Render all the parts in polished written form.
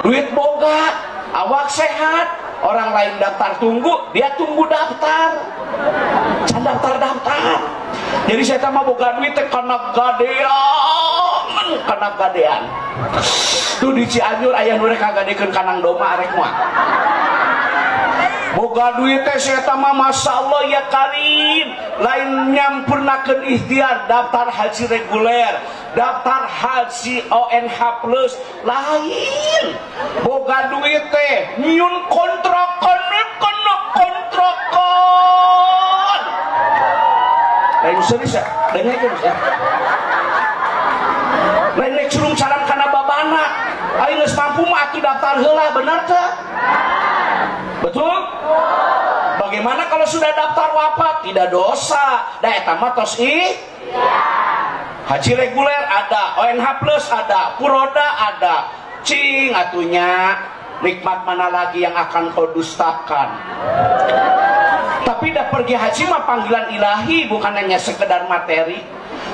Duit boga, awak sehat, orang lain daftar tunggu, dia tunggu daftar. Can daftar-daftar. Jadi saya mah boga duit teh kana gadean, kana gadean. Tuh di Cianjur aya nu rek kagadekeun kanang domba arek moal. Boga duit teh saya mah masyaallah ya karim, lain nyampurnakeun ikhtiar daftar haji reguler, daftar haji ONH plus, lain. Boga duit teh nyun kontrakan kana kontrakan. Lain serius ya, dengekeun ya. Lain rek curung caram kana babana. Aing geus mampu mah atuh daftar heula, bener teh? Betul? Bagaimana kalau sudah daftar wafat? Tidak dosa. Da eta mah tos haji reguler ada, ONH plus ada, puroda ada. Cing atunya nikmat mana lagi yang akan kau dustakan? Tapi dah pergi haji mah panggilan ilahi, bukan hanya sekedar materi.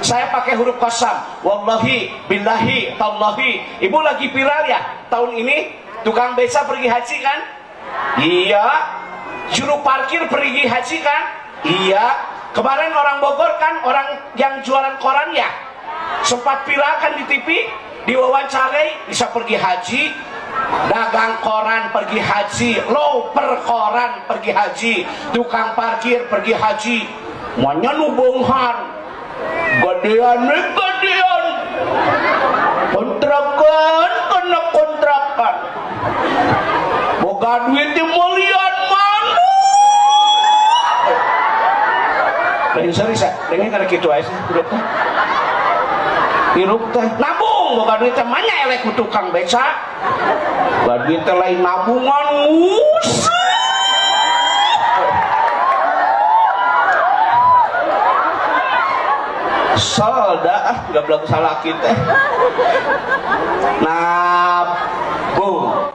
Saya pakai huruf kosam, wallahi, billahi, tallahi. Ibu lagi viral ya tahun ini, tukang beca pergi haji kan? Iya. Juru parkir pergi haji kan? Iya. Kemarin orang Bogor kan, orang yang jualan koran ya, sempat viral kan di TV, diwawancarai bisa pergi haji, dagang koran pergi haji, loper koran pergi haji, tukang parkir pergi haji, maunya nu beunghar, gadean gadean, kontrakan kena kontrakan, boga duit melian manuk. Lain serius ya, dengar karena kitu aja sih, hirup teh. Hirup teh nabung, boga duit teh manya elek ku tukang beca. Boga duit teh lain nabungan nguseup. Solda ah, gablek salaki teh. Nabung.